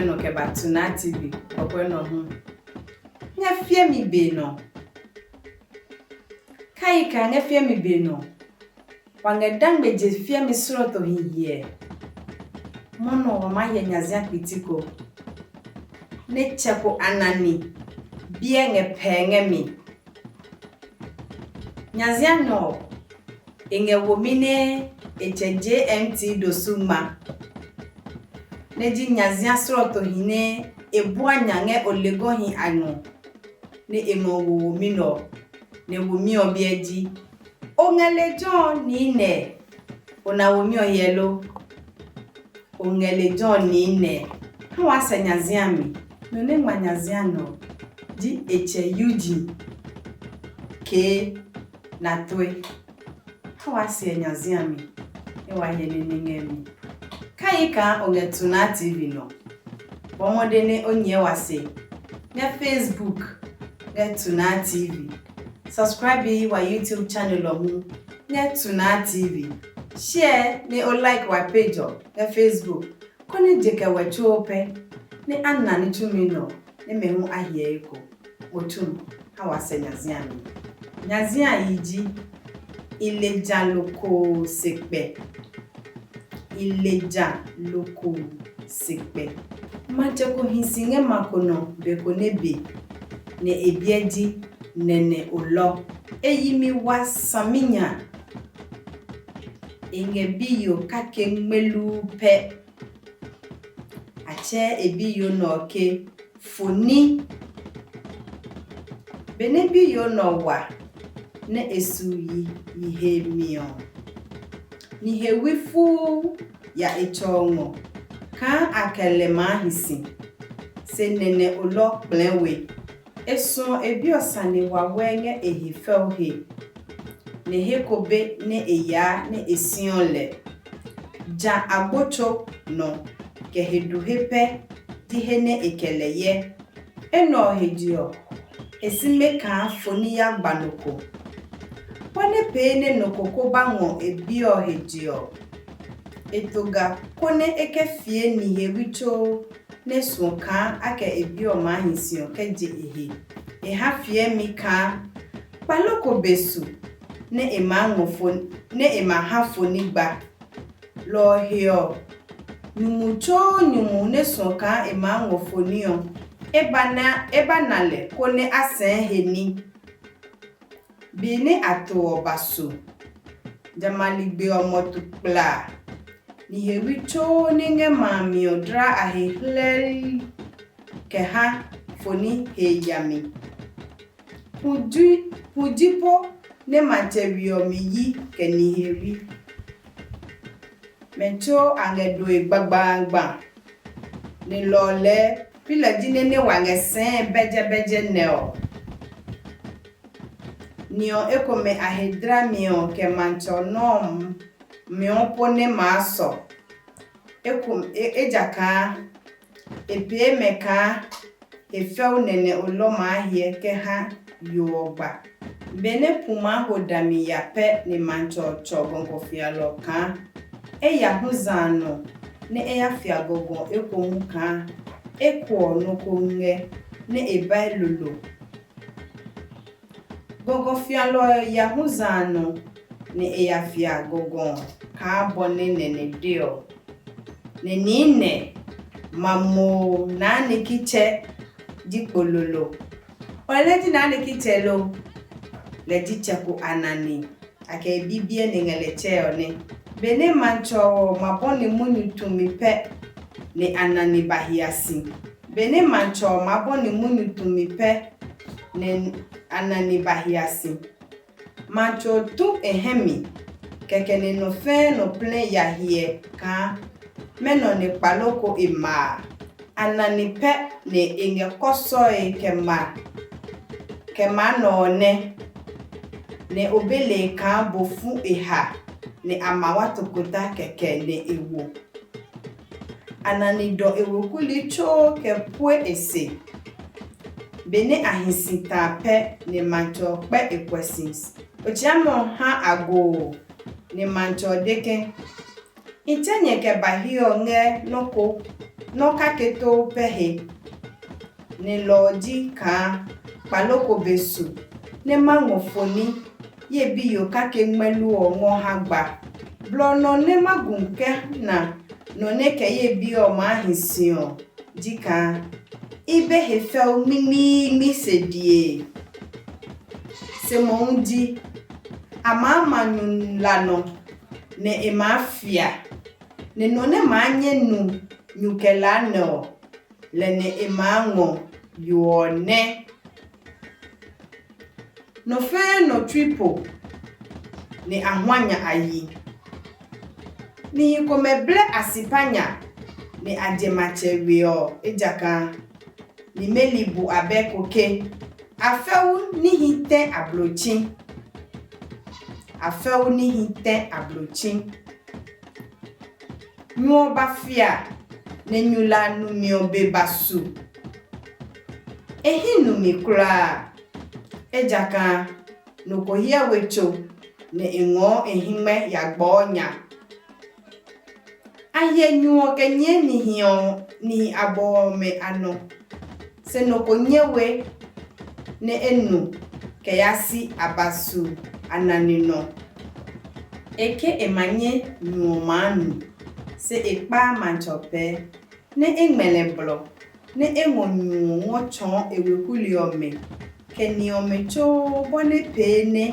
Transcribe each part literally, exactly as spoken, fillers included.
nɔ kɛ ba Tuna T V kɔkɔɛ nɔ hu. Ngɛ fiɛmi be nɔ. Kai ka ngɛ fiɛmi be nɔ. Wa ngɛ dangbe je fiɛmi slɔɔtohi hyɛ. Mɔnɔ wa ma hyɛ nyazia kpiti ko. Nɛ tsɛ ko anani biɛ ngɛ pɛɛ ngɛ mi. Nyazia nɔ ɔ, e ngɛ womi nɛ e tsɛ J M T Dosu ngma, nɛ ji nyazia slɔɔtohi nɛ e bua nya ngɛ olegɔhi a ngɔ, nɛ e ngɔ wo womi nɛ ɔ, nɛ womi ɔ biɛ ji. O ngɛ lejɛ ɔ niinɛ? O na womi ɔ hyɛ lo? O ngɛ lejɛ ɔ niinɛ? Ha waa sɛ nyazia mi. Nɔ nɛ ngma nyazia nɔ ɔ ji e tsɛ Eugene kee na tue. Ha waa sɛ nyazia mi nɛ wa hyɛ nene ngɛ mi. Kai kaa o ngɛ Tuna T V nɔ. Bɔ mɔde nɛ o nyɛɛ wa se ngɛ Facebook ngɛ Tuna T V. Subscribe yi wa YouTube channel ɔ hu ngɛ Tuna T V. Share nɛ o like wa page ɔ ngɛ Facebook, konɛ je kɛ wɛ tsuo pɛ nɛ a na ní tsumi nɛ ɔ nɛ mɛ hu a hyɛ eko. Mo tsu ha wa sɛ nyazia mi. Nyazia yi ji i le ja lokoo se kpɛ. I le ja lokoo se kpɛ. Matsɛ ko hi si ngɛ ma ko nɔ be ko nɛ be, nɛ e biɛ ji nɛnɛ olɔ. E yi mi wa saminya. E ngɛ biyo kake ngmeluu pɛ. A tsɛɛ e biyo nɛ ɔ ke Foni. Benɛ biyo nɛ ɔ wa nɛ e su yi yi he mi ɔ, nihewi fuu ya e tsɛ ɔ ngɔ kaa a kɛ lɛ maa hi si. Se nɛnɛ olɔ kplɛɛ we. E suɔ e bi ɔ sane wawɛɛ ngɛ e he fɛo he, nɛ he ko be nɛ e yaa nɛ e siɔ lɛ. Ja agbotso nɔ kɛ he duhe pɛ ji he nɛ e kɛ lɛ yɛ. Enɛ ɔ he je ɔ, e si me kaa Foni ya gba nɔ ko. Bɔ nɛ pee nɛ nɔ ko ko ba ngɔ e bi ɔ he je ɔ, e to ga konɛ e kɛ fie nihewi tso nɛ suɔ kaa a kɛ e bi ɔ maa hi si ɔ kɛ je e he. E ha fiɛmi kaa kpalo ko be su nɛ e maa ngɔ fo nɛ e ma ha Foni gba. Lɔ ɔ he ɔ, nyumu tsuo nyumu nɛ suɔ kaa e maa ngɔ Foni ɔ, e ba na e ba na lɛ konɛ a sɛɛ he ní. Be nɛ a to ɔ ba so, jamɛ a ligbi ɔ mɔ tu kplaa. Nihewi tsuo nɛ ngɛ ma a mi ɔ dla a he hlɛli kɛ ha Foni he yami. Pu ji pu ji po nɛ matsɛ we ɔ mi yi kɛ nihewi. Mɛ tsuo a ngɛ doe gbagbagba. Ni lɔ ɔ lɛɛ pi lɛ ji nɛ nɛ wa ngɛ sɛɛ bɛjɛbɛjɛ nɛ ɔ. Ni ɔ ekomɛ a he dla mi ɔ kɛ matsɛ ɔ nɔuu miɔ po nɛ maa sɔ. Ekom ejakaa e pee mɛ kaa he fɛu nɛnɛ olɔ maa hyɛ kɛ ha yo ɔ gba. Benɛ pu maa ho dami ya pɛ ni matsɛ ɔ tsɔ gɔngɔ fialɔ ɔ kaa e ya hu za a nɔ nɛ e ya fia gɔgɔ ekohu kaa eko ɔ nɔ ko ngɛ nɛ e bae lolo. Gɔgɔ fialɔ ɔ ya hu za a nɔ nɛ e ya fia gɔgɔ ɔ kaa bɔ nɛ nɛnɛ de ɔ. Nɛ niinɛ, ma mo naa ni kitsɛ ji kpololo. Ɔ lɛ ji naa ni kitsɛ lo? Lɛ ji tsɛ ko a nane, a kɛ e bibiɛ nɛ ngɛ lɛ tsɛe ɔ nɛ. Benɛ matsɛ ɔ ma bɔ ni munyu tumi pɛ nɛ a nane ba hia si. Benɛ matsɛ ɔ ma bɔ ni munyu tumi pɛ nɛ a nane ba hia si. Matsɛ ɔ tu e hɛ mi, kɛkɛ nɛ nɔ fɛɛ nɔ plɛ ya hyɛ kaa mɛnɔ nɛ kpalo ko e ma a. A na ni pɛ nɛ e ngɛ kɔsɔe kɛ ma kɛ maa nɔ ɔ nɛ, nɛ o be lee kaa bo fu e ha nɛ a ma wa tokota kɛkɛ nɛ e wo. A na ni dɔ e wokuli tsuo kɛ pue e se. Benɛ a hi si ta pɛ nɛ matsɛ ɔ kpɛ e kuɛ si. Otsiamɛ ɔ ha agoo nɛ matsɛ ɔ de ke, i tsɛ nyɛ kɛ ba hiɛ ɔ ngɛ nɔ́ ko nɔ́ kake too pɛ he. Nɛ lɔ ɔ ji kaa kpalo ko be su nɛ ma ngɔ fo ní ye biyo kake ngmɛlu ɔ ngɔ ha gba. Blɔ nɔ nɛ ma gu kɛ na nɔ nɛ kɛ ye bi ɔ maa hi si ɔ ji kaa i be he fɛu ngmingmiingmi se die. Se mohu ji, a maa ma nyu la nɔ, nɛ e maa fia, nɛ nɔ nɛ maa nyɛ nu nyu kɛ laa nɛ ɔ, lɛ nɛ e maa ngɔ yo ɔ nɛ. Nɔ fɛɛ nɔ tsui po, nɛ a hua nya a yi. Nihi komɛ blɛ a si pa nya, nɛ a je matsɛ we ɔ, ejakaa nimeli bu abɛ ko ke, afɛu níhi tɛ ablotsĩ. Afɛu níhi tɛ ablotsĩ. Nyu ɔ ba fia, nɛ nyu la numi ɔ be ba su. E hí numi kulaa, ejakaa nɔ ko hyɛ we tso, nɛ e ngɔɔ e hɛngmɛ ya gbɔɔ nya. A hyɛ nyu ɔ kɛ nyɛɛ nihi ɔ nihi abɔ ɔmɛ a nɔ, se nɔ ko nyɛ we nɛ e nu kɛ yaa si a ba su a nane nɔ. E ke e ma nyɛ nyu ɔ maa nu, se e kpaa matsɛ ɔ pɛɛ, nɛ e ngmɛ lɛ blɔ, nɛ e ngɔ nyu ɔ ngɔ tsɔɔ e weku li ɔmɛ, kɛ ni ɔmɛ too bɔ nɛ pee nɛ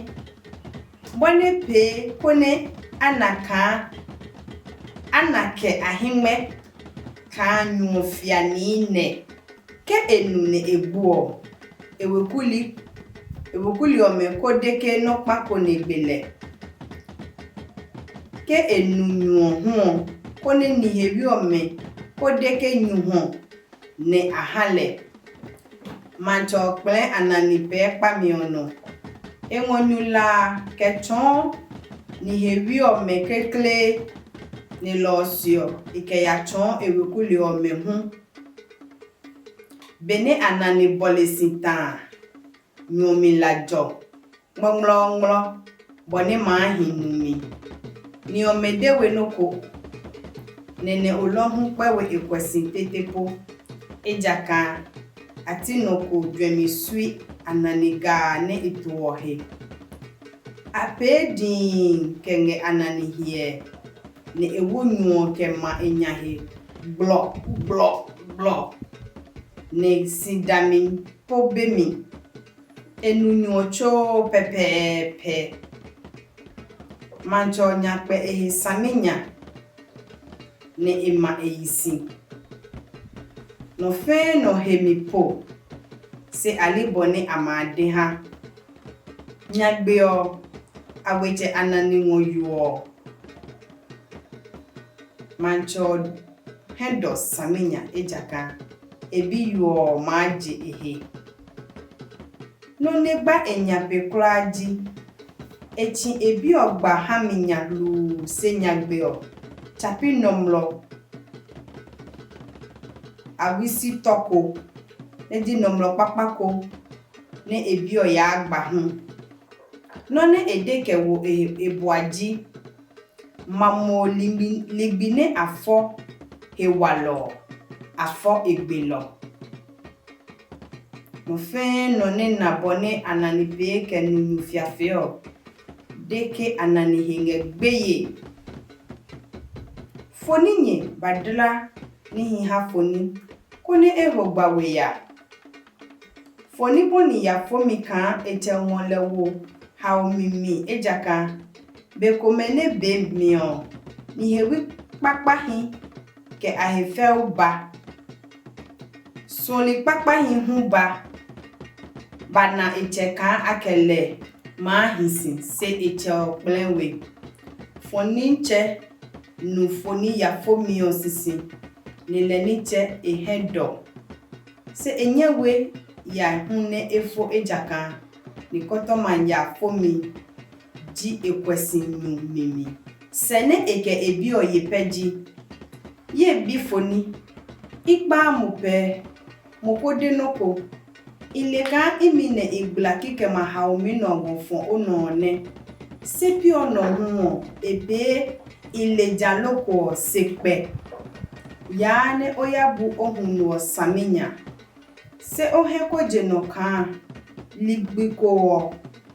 bɔ nɛ pee konɛ a na kaa a na kɛ a hɛngmɛ kaa nyu ɔ fia niinɛ. Ke e nu nɛ e gbu ɔ, e weku li e weku li ɔmɛ ko de ke nɔ́ kpa ko nɛ gbe lɛ. Ke e nu nyu ɔ hu ɔ, konɛ nihewi ɔmɛ ko de ke nyu hɔ nɛ a ha lɛ. Matsɛ ɔ kplɛɛ a nane pɛɛ kpami ɔ nɔ. E ngɔ nyu la a kɛ tsɔɔ nihewi ɔmɛ keklee, nɛ lɔ ɔ se ɔ, e kɛ ya tsɔɔ e weku li ɔmɛ hu. Benɛ a nane bɔle si ta a, nyu ɔ mi la jɔ ngmlɔngmlɔngmlɔ bɔ nɛ maa hi nu mi. Ni ɔmɛ de we nɔ́ ko, nɛ nɛ olɔ hu kpɛ we e kuɛ si tete po, ejakaa a ti nɔ ko juɛmi sui a nane gaa nɛ e to ɔ he. A pee dii kɛ ngɛ a nane hyɛ, nɛ e wo nyu ɔ kɛ ma e nya he gblɔ gblɔ gblɔ, nɛ si dami po be mi. E nu nyu ɔ tsuo pɛpɛɛpɛ. Matsɛ ɔ nya kpɛ e he saminya, nɛ e ma e yi si. Nɔ fɛɛ nɔ he mi po, se a li bɔ nɛ a ma de ha. Nyagbe ɔ, a we tsɛ a na ni ngɔ yo ɔ. Matsɛ ɔ hɛ dɔ saminya ejakaa e biyo ɔ maa je e he. Nɔ́ nɛ gba e nya pe kulaa ji, e tsi e bi ɔ gba ha mi nya hluu se nyagbe ɔ, tsa pi nɔmlɔ awisi tɔ ko, nɛ ji nɔmlɔ kpakpa ko, nɛ e bi ɔ yaa gba hu. Nɔ́ nɛ e de kɛ wo e bua ji, ma mo ligbi nɛ a fɔ he walɔ ɔ, a fɔ e gbe lɔ. Nɔ fɛɛ nɔ nɛ na bɔ nɛ a na ni pee kɛ nu nyu fiafe ɔ, de ke a na nihi ngɛ gbeye. Fo ní nyɛ ba dla níhi ha fo ní, konɛ e ho gba we ya. Fo ní bɔni ya fo mi kaa e tsɛ ngɔ lɛ wo haomi mi, ejakaa be komɛ nɛ bee mi ɔ, nihewi kpakpahi kɛ a he fɛu ba. Suɔli kpakpahi hu ba, ba na e tsɛ kaa a kɛ lɛ maa hi si, se e tsɛ ɔ kplɛɛ we. Fɔ nitsɛ nu fo ní ya fo mi ɔ sisi, ni lɛ nitsɛ e hɛ dɔ. Se e nyɛ we ya hu nɛ e fo, ejakaa nikɔtɔma ya fo mi ji e kuɛ si nu mi mi. Sɛ nɛ e kɛ e bi ɔ ye pɛ ji, ye bi fo ní, i kpaa mo pɛɛ, mo ko de nɔ́ ko. I le kaa imi nɛ i gbla kikɛmɛ haomi nɛ ɔ ngɔ fɔ o nɔ ɔ nɛ. Se pi ɔ nɔ hu ɔ, e pee i le ja loko ɔ se kpɛ. yaa nɛ o ya bu o huno ɔ saminya. Se o hɛ ko je nɔ kaa ligbi ko ɔ,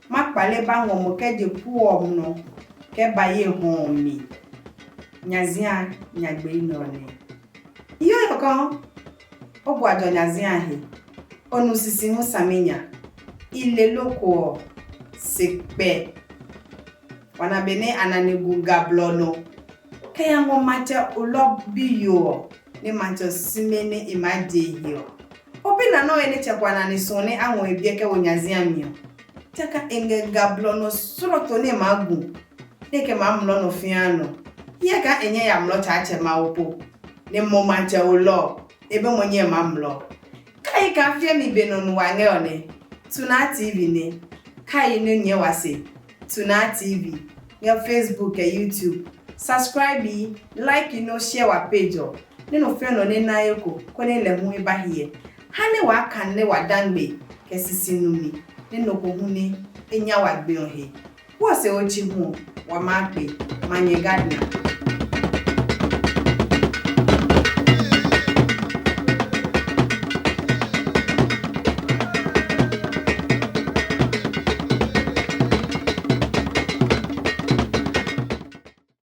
ma kpale ba ngɔ mo kɛ je pu ɔ nɔ kɛ ba ye hɔɔ mi. Nyazia nyagbe nɛ ɔ nɛ. Iyo yɔkɔ, o bua jɔ nyazia he. O nu sisi hu saminya. I le loko ɔ, se kpɛ. Wana benɛ a na ni gu ga blɔ nɔ kɛ ya ngɔ matsɛ olɔ biyo ɔ, nɛ matsɛ ɔ sime nɛ e maa je e he ɔ, o bi na nɔ́ he nɛ tsɛ kua na ni suɔ nɛ a ngɔ e biɛ kɛ wo nyazia mi ɔ. Tsaka e ngɛ ga blɔ nɔ srɔto nɛ e maa gu, nɛ e kɛ maa mlɔ nɔ fĩa nɔ. Hyɛ kaa e nyɛ ya mlɔ Tsaatsɛ Mawu po, nɛ mo matsɛ olɔ ɔ, e be mo nyɛ maa mlɔ. Kai kaa fiɛmi be nɔ nu wa ngɛ ɔ nɛ, Tunaa T V nɛ. Kai nɛ nyɛɛ wa se, Tunaa T V, ngɛ Facebook kɛ YouTube. Subscribe yi, like yi nɛ o share wa page ɔ, nɛ nɔ fɛ̃ nɔ nɛ na eko, konɛ lɛ hu e ba hyɛ. Ha nɛ waa kan nɛ wa dangbe kɛ sisi numi, nɛ nɔ ko hu nɛ e nya wa gbe ɔ he. Wɔ se o chi hu ɔ, wa maa kpe, ma nyɛ Gardner.